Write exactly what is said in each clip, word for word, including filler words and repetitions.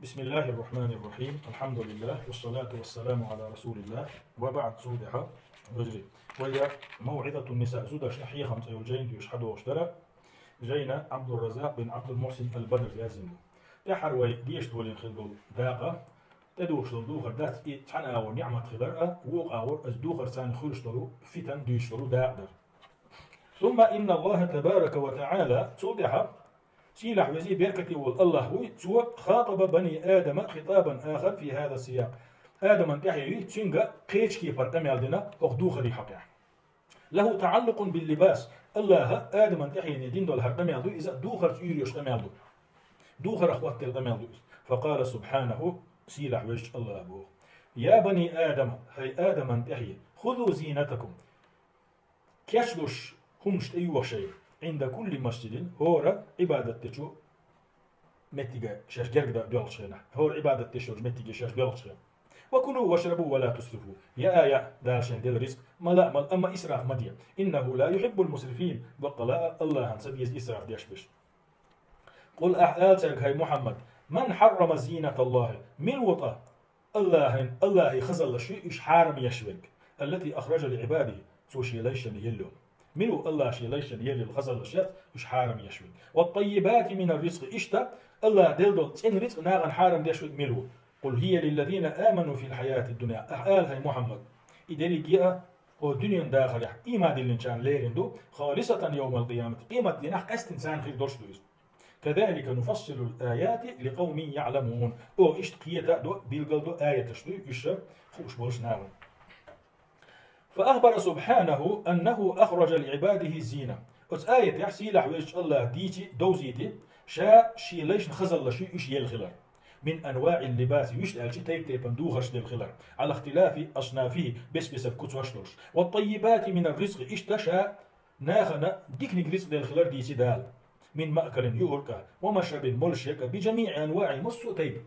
بسم الله الرحمن الرحيم. الحمد لله والصلاة والسلام على رسول الله وبعد. Цул тӀехьа, вежарий, вай موعظة النساء, зудашна хьехам цӀи йолчу жайна доьшуш хьадогӀуш дара. Жайна Ӏабдурраззакъ бин Ӏабдул-Мухьсин ал-Бадр яздина ду. ТӀаьххьара вай дешаш долийна хилла долу дакъа, тӀедухуш долу духар дац, и цхьана агӀор ниӀмат хилар а, вукху агӀор оцу духарца хуьлуш долу фитан дуьйцуш долу дакъа дара. ثم إن الله تبارك وتعالى, цул тӀаьхьа сийлахь везий беркате волу АллахӀ вуй, цо خاطب بني آدم خطابا آخر في هذا السياق. Адаман тӀаьхье юй, цуьнга кхечу кепара къамел дина хӀокху духарийн хьокъехь. له تعلق باللباس. АллахӀа Адаман тӀаьхьене дина долу хӀара къамел ду, иза духарца уьйр йолуш къамел ду. Духарах хӀоттаделла къамел ду иза. فقال سبحانه, сийлахь везачу АллахӀа боху: يا بني آدم, хӀай Адаман тӀаьхье, خذوا زينتكم, кечлуш хӀуманаш тӀеюха шайн, عند كل مسجد, хӀора Ӏибадат дечу меттиге шаьш герга доьлхучу хенахь, хӀора Ӏибадат деш йолчу меттиге шаьш доьлхучу хенахь. وكلوا واشربوا ولا تسرفوا. Яа, яа, Дала шайна делла рицкъ, ма лаа, ма лаа, амма исраф ма де. إنه لا يحب المسرفين. Баккъала а, АллахӀана ца беза исраф деш берш. قل, ахьа ала цаьрга, хӀай Мухьаммад: من حرم زينة الله, мила ву ткъа АллахӀан, АллахӀан хазаллаш ю уьш хьарам еш верг, التي أخرج لعباده, цо шен лайшна елла йолу. Мила ву АллахӀа шен лайшна елла йолу хазаллаш яц, уьш хьарам еш верг. والطيبات من الرزق, иштта АллахӀа делла долу цӀена рицкъ нахана хьарам деш верг мила ву? قل هي للذين آمنوا في الحياة الدنيا. Ахьа ала, хӀай Мухьаммад, и дерриге а хӀокху дуьненан дахарехь ийман диллинчарна лерина ду, خالصة يوم القيامة, къемат дийнахь къаьсттина царна хир долуш ду иза. كذلك نفصل الآيات لقوم يعلمون. Оха иштта кхета а до, билгал до аяташ дуй, уьш хууш болуш нахана. فأخبر سبحانه أنه أخرج لعباده الزينة. Оцу аятехь сийлахь везачу АллахӀа дийци, довзийти, ша шен лайшна хазаллаш ю уьш елла хилар. من أنواع اللباس, вуьшта аьлча тайп-тайпана духарш делла хилар, على اختلاف أصنافه, бес-бесара куцаш долуш. والطيبات من الرزق, иштта ша нахана диканиг рицкъ делла хилар дийци Дала. من مأكل, юург а, ومشرب, молуш ерг а, بجميع أنواعه, массо а тайпа.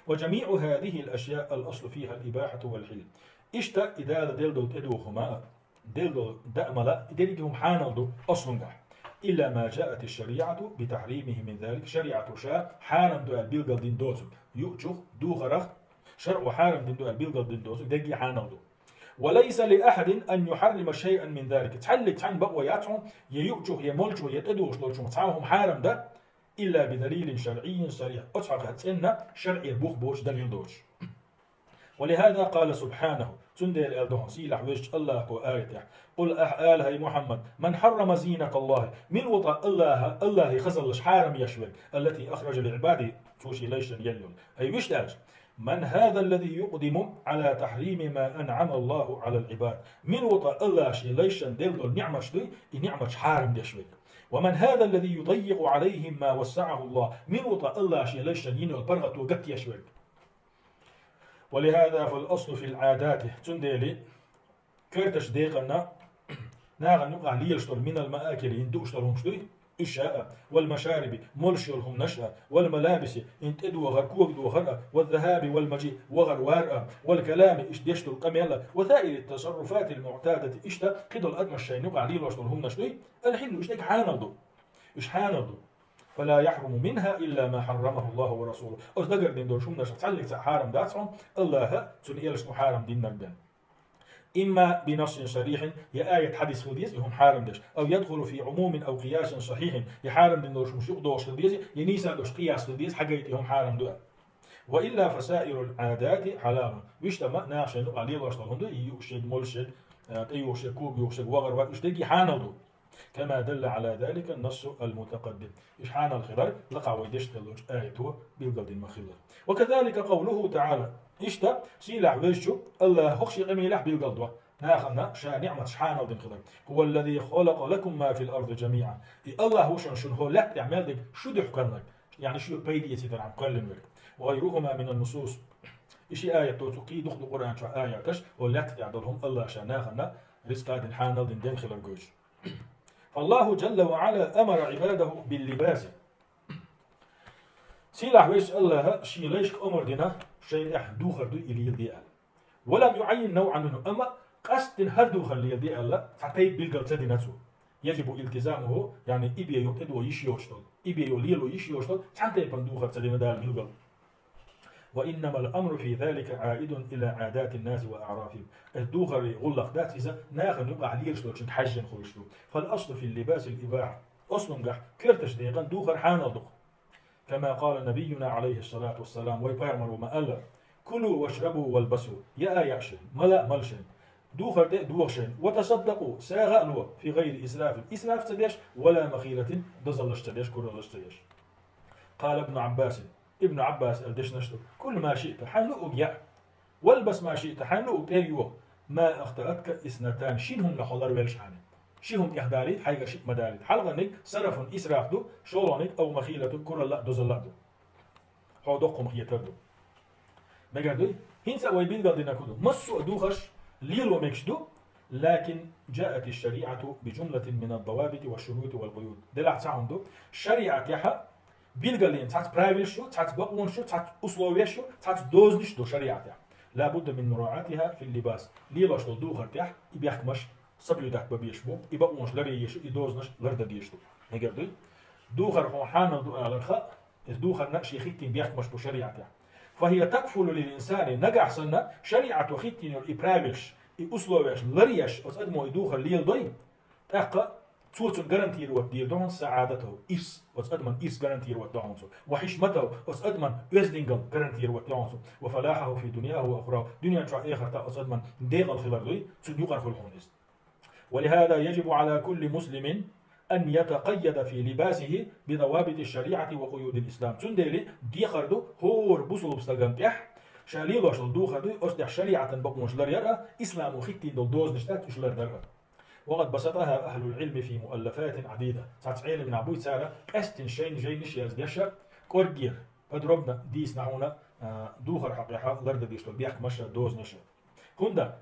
وجميع هذه الأشياء الأصل فيها الإباحة والحل. Иштта и Дала делла долу тӀедуху хӀума а, делла долу даа-мала а, и дерриге хӀума хьанал ду аслунгахь. إلا ما جاءت الشريعة بتحريمه من ذلك. ШариӀато ша хьарам ду аьлла билгал дина доцург, юучух, духарах, шарӀо хьарам дина ду аьлла билгал дина доцург дерриге хьанал ду. وليس لأحد أن يحرم شيئا من ذلك. Цхьаллиг цхьанна бакъо яц хьуна, я юучух, я молчух, я тӀедухуш долчух цхьа хӀума хьарам дан, إلا بدليل شرعي صريح. Оцу хьокъехь цӀена шарӀера бух боцуш далил доцуш. ولهذا قال سبحانه. Цундела аьлла ду хьуна сийлахь везачу АллахӀа кху аятехь: قل, ахьа ала, хӀай Мухьаммад: من حرم زينة الله, мила ву ткъа АллахӀа, АллахӀан хазаллаш хьарам еш верг, التي أخرج لعباده, цо шен лайшна елла йолу. Ай, вуьшта аьлча: من هذا الذي يقدم على تحريم ما أنعم الله على العباد. Мила ву ткъа АллахӀа шен лайшна делла долу ниӀматаш дуй, и ниӀматаш хьарам деш верг. ومن هذا الذي يضيق عليهم ما وسعه الله. Мила ву ткъа АллахӀа шен лайшна йина йолу паргӀато гатдеш верг. ولهذا فالأصل في العادات. Цундела коьртачу декъанна нахана юкъахь лелаш долу من المآكل, хӀинца дууш долу хӀумнаш дуй, уьш а, والمشارب, молуш йолу хӀумнаш а, والملابس, хӀинца тӀедохар, кога дохар а, والذهاب والمجيء, вахар-вар а, والكلام, иштта деш долу къамел а, وسائر التصرفات المعتادة, иштта кхидолу адамаш шайна юкъахь лелош долу хӀумнаш дуй, الحل, уьш дерг хьанал ду. Уьш хьанал ду. فلا يحرم منها إلا ما حرمه الله ورسوله. Оцу дагардина долчу хӀуманашах цхьаллиг цхьаъ хьарам дац хьуна, АллахӀа а, цуьнан элчано а хьарам динарг бен. إما بنص صريح, я аят, хьадис хила деза и хӀума хьарам деш, أو يدخل في عموم أو قياس صحيح, я хьарам дина долчу хӀуманаш юкъадогӀуш хила деза, я нийса долуш къияс хила деза, хьагайта и хӀума хьарам ду аьлла. وإلا فسائر العادات حلال. Вуьшта ма наха шайна юкъахь лелош долу хӀума ду, и юуш ерг, молуш ерг, а, тӀеюхуш ерг, кога юхуш ерг, вахар-вар, уьш дерриге хьанал ду. كما دل على ذلك النص المتقدم. Уьш хьанал хилар лакхахь вай дешна хиллачу аято билгалдина ма-хиллара. وكذلك قوله تعالى. Иштта сийлахь везачу АллахӀа хӀокху шен къамелехь билгалдо нахана ша ниӀматаш хьанал дина хилар. هو الذي خلق لكم ما في الأرض جميعا. И АллахӀ ву шуна, шуна хӀокху лаьтта тӀехь мел дерг шу дуьхьа кхоьллинарг, яъни шу пайда эцийтархьама кхоьллина верг. وغيرهما من النصوص. И ши аят доцу, кхин дукха ду Къуръан чохь аяташ, хӀокху лаьтта тӀехь долу хӀума АллахӀа ша нахана рицкъа дина, хьанал дина, дина хилар гойтуш. فالله جل وعلا أمر عباده باللباس. Сийлахь везачу АллахӀа шен лайшка омра дина, шайна тӀехь духар ду и леладе аьлла. ولم يعين نوعا منه, амма къастдина хӀара духар леладе аьлла, цхьа тайпа билгал ца дина цо. يجب التزامه, яъни и бен юкъа тӀедуо йиш йоцуш долу, и бен юкъа лело йиш йоцуш долу цхьана тайпана духар ца дина Дала билгал. وإنما الأمر في ذلك عائد إلى عادات الناس وأعرافهم. Эс духар гӀуллакх дац иза, нахана юкъахь лелаш долчуьнга хьаьжжина хуьлуш ду. فالأصل في اللباس الإباحة. Ослунгахь коьртачу декъан духар хьанал ду. كما قال نبينا عليه الصلاة والسلام, вай пайхамар ву ма-аллара: كلوا واشربوا والبسوا. Я а яа шайн, мала а мала шайн. Духар тӀе а доха шайн. وتصدقوا, сагӀа а ло, في غير إسراف, исраф ца деш, ولا مخيلة, дозаллаш ца деш, кураллаш ца еш. قال ابن عباس, Ибн Ӏаббас аьлла дешнаш ду: كل ما شئت, хьайн луъург яа. والبس ما شئت, хьайн луъург тӀе а йоха. ما أخطأتك اثنتان, шина хӀуманах хьо ларвелча хьуна. Ши хӀума тӀехдалийта, хьайгара шиъ ма далийта. Хьалхарниг сарафун, исраф ду, шолгӀаниг أو مخيلة, куралла а, дозалла а ду. Хьо доккха хӀума хетар ду. Мегар дуй? ХӀинца а вай билгалдинарг хӀун ду? Массо а духарш лело мегаш ду, لكن جاءت الشريعة بجملة من الضوابط والشروط والقيود. Делахь цхьа хӀума ду. ШариӀатехь билгалдина цхьацца правилаш ю, цхьацца бакъонаш ю, цхьацца условияш ю, цхьацца дозанаш ду шариӀатехь. لا بد من مراعاتها في اللباس. Лелош долу духар тӀехь и бехкамаш соблюдать бан безаш бу, и бакъонаш ларъян езаш ю, и дозанаш лардан дезаш ду. Мегар дуй? Духар хьуна хьанал ду аларх, иза духарна шен хӀиттийна бехкамаш бу шариӀатехь. فهي تكفل للإنسان, нагахь санна шариӀато хӀиттийна йолу и правилаш, и условияш ларъеш, оцу адамо и духар леладой, тӀаккха цо цунна гарантировать дийр ду хьуна سعادته, ирс, оцу адаман ирс гарантировать до хьуна цо. وحشمته, оцу адаман оьздангалла гарантировать до хьуна цо. وفلاحه في دنياه وأخراه, дуьнен чохь, эхартахь оцу адаман декъала хилар дуй, цунна юкъара хуьлу хьуна иза. ولهذا يجب على كل مسلم أن يتقيد في لباسه بضوابط الشريعة وقيود الإسلام. Цундела декхар ду хӀора бусулба стагана тӀехь, ша лелош долу духар дуй, оцу тӀехь шариӀатан бакъонаш ларъяр а, исламо хӀиттийна долу дозанаш дац уьш лардар а. وقد بسطها أهل العلم في مؤلفات عديدة. Цхьацца Ӏелам нах буй цара къаьсттина шайна жайнаш яздеш а, кӀорггера, подробно дийцина хьуна, а, духар хьокъехь лардан дезаш долу бехкамаш а, дозанаш а. ХӀунда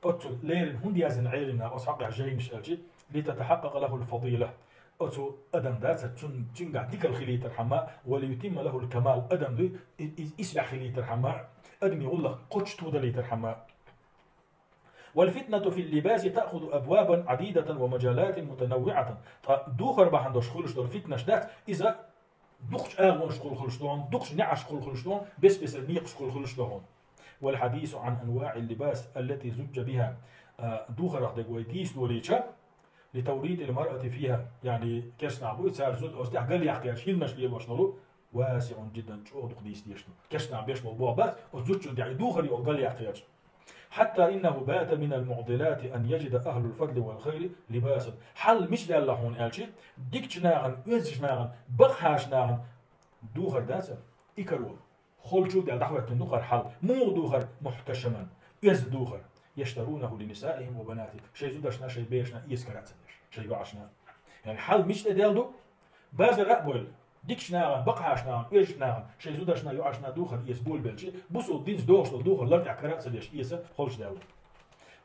оцу леррина хӀунда яздина Ӏелам наха оцу хьокъехь жайнаш аьлча, لتتحقق له الفضيلة. Оцу адам дацара, цун-, цуьнгахь дикалла хилийтархьама, وليتم له الكمال, адам дуй, и-, и-, исбаьхьа хилийтархьама, адамийн гӀуллакх кхоччуш тудалийтархьама. والفتنة في اللباس تأخذ أبوابا عديدة ومجالات متنوعة. Ткъа духар бахьана долуш хуьлуш долу фитнаш дац, иза дукхачу агӀонашкахула хуьлуш ду хьуна, дукхачу неӀаршкахула хуьлуш ду хьуна, бес-бесара некъашкахула хуьлуш ду хьуна. والحديث عن أنواع اللباس التي زج بها, а, духарах дерг вай дийца лолийча, لتوريط المرأة فيها, яъни керстанах буй, цара зуда оцу тӀехь галъяккха гӀерташ хӀиннаш лелош долу, واسع جدا, чӀогӀа дукха дийца дезаш ду. Керстанах беш болу болх бац, оцу зудчунна тӀехь и духаре оха галъяккха гӀерташ. حتى إنه بات من المعضلات أن يجد أهل الفضل والخير لباسا. Хьал мича даьлла хьуна аьлча, дикачу нахана, оьздачу нахана, бакъахьарчу нахана духар дацара, и каро. Холчу дел дӀахӀоьттина ду хӀара хьал. Муха ду хӀара? محتشما, оьзда ду хӀара. يشترونه لنسائهم وبناتهم. Шайн зудашна, шайн берашна эца кара а ца деш, шайн йоӀашна. Яъни хьал мича тӀе даьлла ду? Базар а бойла. Дикачу нахана, бакъахьарчу нахана, оьздачу нахана, шайн зудашна, йоӀашна ду хӀара эца болабелча, бусулба динца догӀуш долу духар лартӀехь кара а ца деш, эца холчу даьлла ду.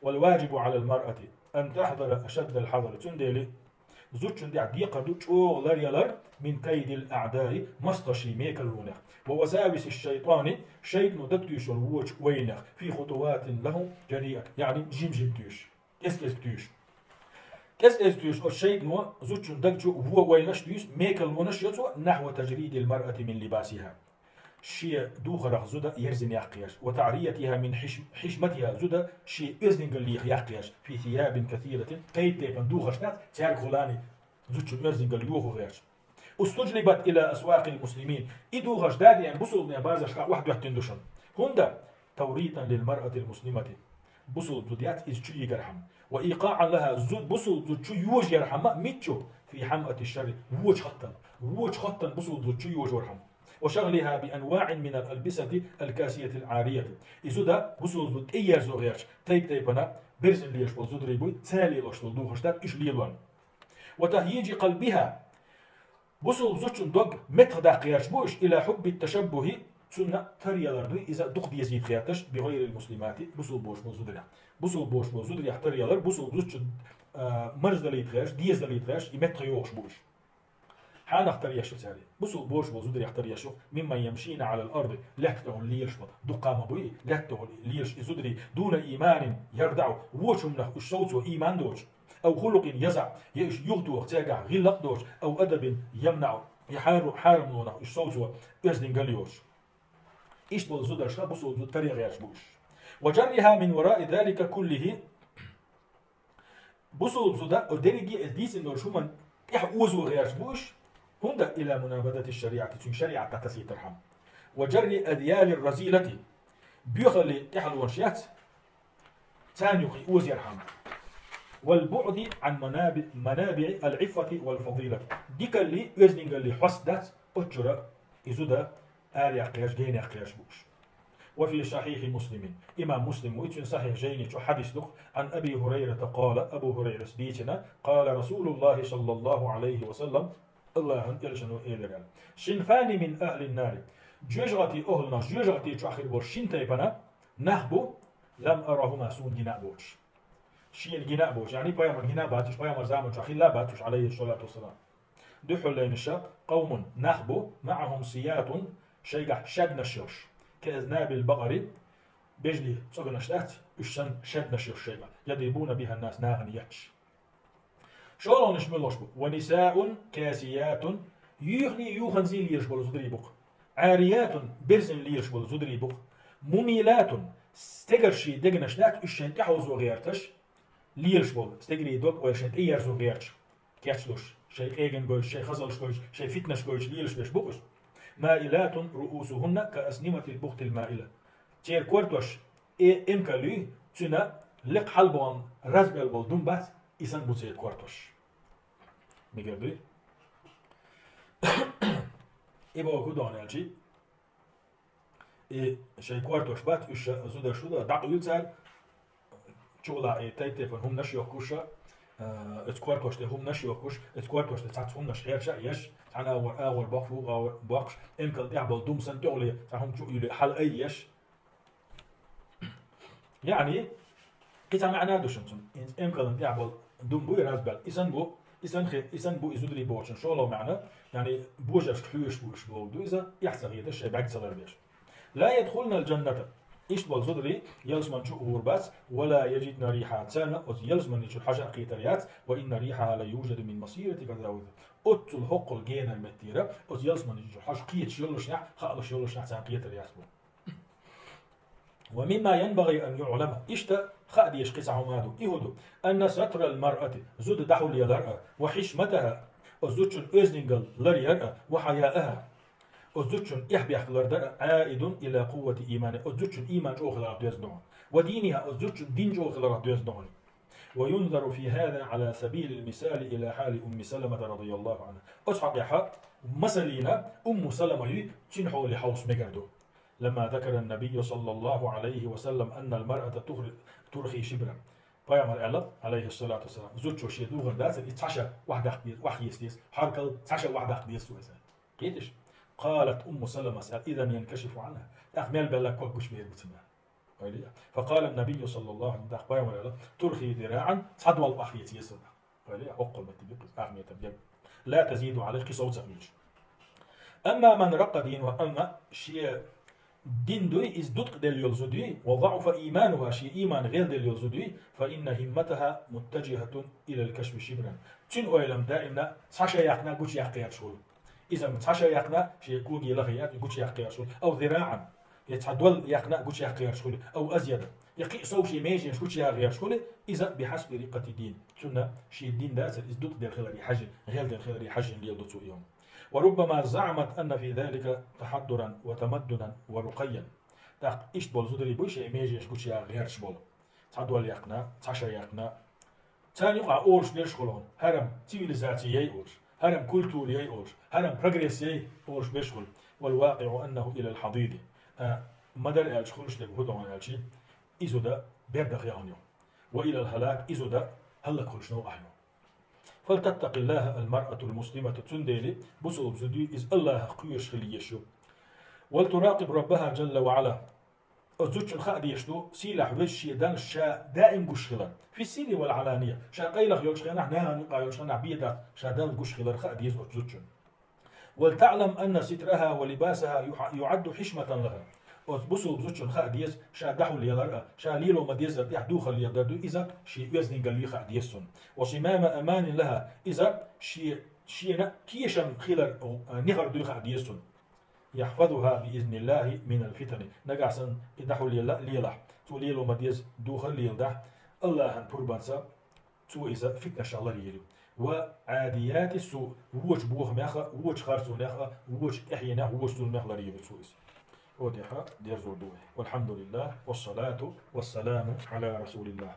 والواجب على المرأة أن تحذر أشد الحذر. Цундела зудчун тӀехь декхар ду чӀогӀа ларъялар, من كيد الأعداء, мостагӀийн мекаллонех, ووساوس الشيطان, шайтано дагатуьйсуш йолу вочу ойланех, في خطوات لهم جريئة, яъни жим-жим туьйсуш, кӀез-кӀезиг туьйсуш. КӀез-кӀезиг туьйсуш оцу шайтано зудчун даг чу вон ойланаш туьйсу, мекаллонаш йо цо, نحو تجريد المرأة من لباسها. Шен духарах зуда ерзина яккха гӀерташ. وتعريتها من حش-, حشمتها, зуда шен оьздангаллех яккха гӀерташ. في ثياب كثيرة, тайп-тайпана духарш дац, цаьргахула зудчун оьздангалла йохо гӀерташ. استجلبت إلى أسواق المسلمين. И духарш дӀадеана бусулбанийн базаршкахь охьадоьттина ду шуна. ХӀунда? توريطا للمرأة المسلمة. Бусулба зуда яц иза чу йигархьама. وإيقاعا لها, зуда, бусулба зуда чу йожаярхьама, мичча? في حمأة الشر, вочу хаттана. Вочу хаттана бусулба зуда чу йожорхьама. وشغلها بأنواع من الألبسة الكاسية العارية. И зуда бусулба зуда тӀеерзо гӀерташ, тайп-тайпана берзина лелаш болу зударий буй, цара лелош долу духарш дац уьш лелорна. وتهييج قلبها. Бусулба зудчун дог меттахдаккха гӀерташ бу уьш, إلى حب التشبه, цунна тара ялар дуй, иза дукха дезийта гӀерташ, بغير المسلمات, бусулба боцуш болу зударех. Бусулба боцуш болу зударех тара ялар, бусулба зудчун, а, марздалийта гӀерташ, дезадалийта гӀерташ, и меттахйохуш бу уьш. Хьанах тара еш ю цара? Бусулба боцуш болу зударех тара еш ю, ممن يمشين على الأرض, лаьтта тӀехула лелаш болу. Дуккха ма буй, лаьтта тӀехула лелаш и зударий, دون إيمان يردع, вочу хӀуманах уьш совцо ийман доцуш. أو خلق يزع, я уьш юхатоха цаьргахь гӀиллакх доцуш, أو أدب يمنع, я хьару-, хьарамлонах уьш совцо оьздангалла йоцуш. Иштта болу зударшха бусулба зуда таре гӀерташ бу уьш. وجرها من وراء ذلك كله. Бусулба зуда, о дерриге а иза дийцина долуш хӀуманна тӀехь озо гӀерташ бу уьш, хӀунда إلى منابذة الشريعة, цуьнан шариӀат дӀатасийтархьама. وجر أذيال الرذيلة, боьхаллин тӀаьхьалонаш яц, царна юкъе озоярхьама. والبعد عن منابع, منابع العفة والفضيلة. Дикаллин, оьздангаллин хьост дац, оцу чуьра и зуда араяьккхарш, генаяьккхарш бу уьш. وفي صحيح مسلم. Имам Муслим ву, цуьнан сахьихь жайни чу хьадис ду-кх, عن أبي هريرة قال, Абу ХӀурайрас дийцина, قال رسول الله صلى الله عليه وسلم, АллахӀан элчано элира аьлла: صنفان من أهل النار. ЖоьжагӀатин охӀланах, жоьжагӀати чохь хир болу шина тайпана нах бу, لم أرهما, суна гина а боцуш. Шена гина а боцуш, яъни пайхамар гина а бац уьш, пайхамар заман чохь хилла а бац уьш, عليه الصلاة والسلام. Дуьххьарлернаш, قوم, нах бу, معهم سياط, шайгахь шаьднаш йолуш, كأذناب البقر, бежлин цӀоганаш дац, уьш санна шаьднаш йолуш шайгахь, يضربون بها الناس, нахана етташ. ШолгӀанаш муьлш бу? ونساء كاسيات, юьхний, юханзий лелаш болу зударий бу-кх. عاريات, берзина лелаш болу зударий бу-кх. مميلات, стегарш, дегнаш дац, уьш шайна тӀехьовзо гӀерташ лелаш болу, стегарийн дог, ойла, шайна тӀеерзо гӀерташ, кечлуш, шайн къегина гойтуш, шайн хазалш гойтуш, шайн фитнаш гойтуш лелаш берш бу-кх уьш. مائلات رؤوسهن كأسنمة البخت المائلة. Церан кортош, э, эмкал юй, цуьнан лекха хьалабогӀун разбел болу дум бац, и санна бу церан кортош. Мегар дуй? И боху хӀун доху аьлчи, и шайн кортош бац, уьш ша зударш шу дан, дӀакъуьйла цара, чугӀала и тайп-тайпана хӀуманаш а йохкуш, а, оцу кортош тӀе хӀуманаш а йохкуш, оцу кортош тӀе цхьацца хӀуманаш хьерча а еш, цхьана агӀор агӀор боккхуш, вукху агӀор боккхуш, эмкал тӀехь болу дум санна тӀехула, цхьа хӀума чу а юьллий, хьала а еш. Яъни, кхин цхьа маьӀна а ду шуна цунна. ХӀинца эмкалан тӀехь болу дум буй разбел. И санна бу, и санна хи-, и санна бу и зударий бохучун шолгӀа маьӀна, яъни божаршка хьоьжуш бу уьш бохург ду иза, эхь ца хеташ, шайн бӀаьрг ца ларбеш. لا يدخلن الجنة. Иштта болу зударий ялсамани чу а гӀур бац, ولا يجدن ريحها. Царна оцу ялсамани чуьра хьажа а кхетар яц, وإن ريحها ليوجد من مسيرة كذا وكذا. Оццул хӀоккхул генара меттера, оцу ялсамани чуьра хьажа кхеташ йоллушехь, хаалуш йоллушехь царна кхетар яц боху. ومما ينبغي أن يعلم. Иштта хаа дезаш кхин цхьа хӀума а ду. И хӀун ду? أن ستر المرأة, зуда дӀахьулъялар а, وحشمتها, оцу зудчун оьздангалла ларъяр а, وحياءها, оцу зудчун эхь-бехк лардар а, عائد إلى قوة إيمانها, оцу зудчун ийман чӀогӀа хиларх доьзна ду хьуна. ودينها, оцу зудчун дин чӀогӀа хиларх доьзна ду хьуна. وينظر في هذا على سبيل المثال إلى حال أم سلمة رضي الله عنها. Оцу хьокъехь, масална, Умму Салама юй, цуьнан хьоле хьовса мегар ду. لما ذكر النبي صلى الله عليه وسلم أن المرأة تخر-, ترخي شبرا. Пайхамара аьлла, عليه الصلاة والسلام, зудчо шен духар дацара, и цхьа ша охьадаккха деза, охьахеца деза, хьаркал цхьа ша охьадаккха деза цо иза. Кхеташ? قالت أم سلمة, إذا ينكشف عنها. ТӀаккха мел белла ког гучубер бу цунна. Ойла. فقال النبي صلى الله عليه وسلم, тӀаккха пайхамара аьлла, ترخي ذراعا, цхьа дол охьахеца еза цо. Ойла, хӀоккхул метте бу иза, ахметан бен. لا تزيد عليه, кхин сов ца хуьлуш. أما من رق دينها, амма шен дин дуй, иза дуткъаделла йолу зуда юй, وضعف إيمانها, шен ийман гӀелделла йолу зуда юй, فإن همتها متجهة إلى الكشف شبرا. Цуьнан ойлам даимна цхьа ша яьккхина гучуяккха гӀерташ хуьлу. Иза цхьа ша яьккхина, шен коге лахе яьккхина гучуяккха гӀерташ хуьлу. أو ذراعا, я цхьа дол яьккхина гучуяккха гӀерташ хуьлу. أو أزيد, я кхин а сов шен меженаш гучуяккха гӀерташ хуьлу. Иза بحسب رقة الدين. Цунна шен дин дацара, иза дуткъаделла хиларе хьаьжжина, гӀелделла хиларе хьаьжжина леладо цо и хӀума. وربما زعمت أن في ذلك تحضرا وتمدنا ورقيا. ТӀаккха иштта болу зударий буй шайн меженаш гучуяккха гӀерташ болу. Цхьа дол яьккхина, цхьа ша яьккхина. Царна юкъахь олуш берш хуьлу хьуна, хӀара-м цивилизаци яй олуш, хӀара-м культура яй олуш, хӀара-м прогресс яй олуш берш хуьлу. والواقع أنه إلى الحضيض. А, ма-дарра аьлча, хуьлуш дерг хӀун ду хьуна аьлчи, и зуда бердах яхана ю. وإلى الهلاك, и зуда хӀаллакьхуьлуш новкъахь ю. فلتتق الله المرأة المسلمة, цундела бусулба зуда юй, иза АллахӀах кхоьруш хила езаш ю. ولتراقب ربها جل وعلا. Оцу зудчун хаа дезаш ду, сийлахь веза шен Далла ша даим гуш хилар. في السر والعلانية. Ша къайлаха йолчу хенахь, нахана юкъахь йолчу хенахь бен дац, ша Далла гуш хилар хаа деза оцу зудчун. ولتعلم أن سترها ولباسها يح-، يعد حشمة لها. Оцу бусулба зудчун хаа деза, ша дӀахьулъялар а, ша лело ма-деззара тӀехь духар леладар ду, иза шен оьздангалла юй хаа деза цунна. وصمام أمان لها, иза шен, шена тешам хилар, а, нихар дуй хаа деза цунна. يحفظها بإذن الله من الفتن. Нагахь санна и дӀахьо лела-, лелахь, цо лело ма деза, духар леладахь, АллахӀан пурбанца цо иза фитнашах ларйийр ю. والعاديات ضبحا, вочу бохамех а, вочу харцонех а, вочу тӀаьхьенех, вочу зуламех ларйийр ю цо иза. Цу тӀехьа дерзор ду вай. والحمد لله والصلاة والسلام على رسول الله.